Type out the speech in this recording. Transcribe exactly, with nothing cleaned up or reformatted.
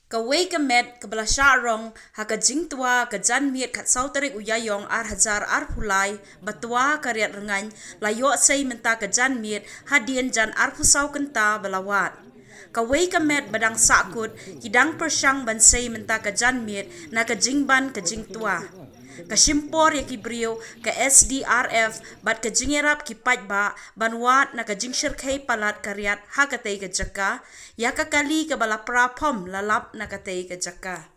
Kawei ka met kaba la shah rong ha ka jingtwa ka janmiet khatsaw tarik u Ïaïong ar hajar arphew lai ba twa ha ka Riat Rngaiñ la ïoh sei mynta ka janmiet hadien jan arphew saw kynta ba la wad. Kawei ka met ba dang sahkut ki dang pyrshang ban sei mynta ka janmiet na ka jingban ka jingtwa. Ka shim por ïa ki briew ka S D R F bad ka jingïarap ki paidbah ban wad na ka jingshyrkhei palat ka riat ha katei ka jaka, ïa ka kali kaba la pra phom la lap na katei ka jaka.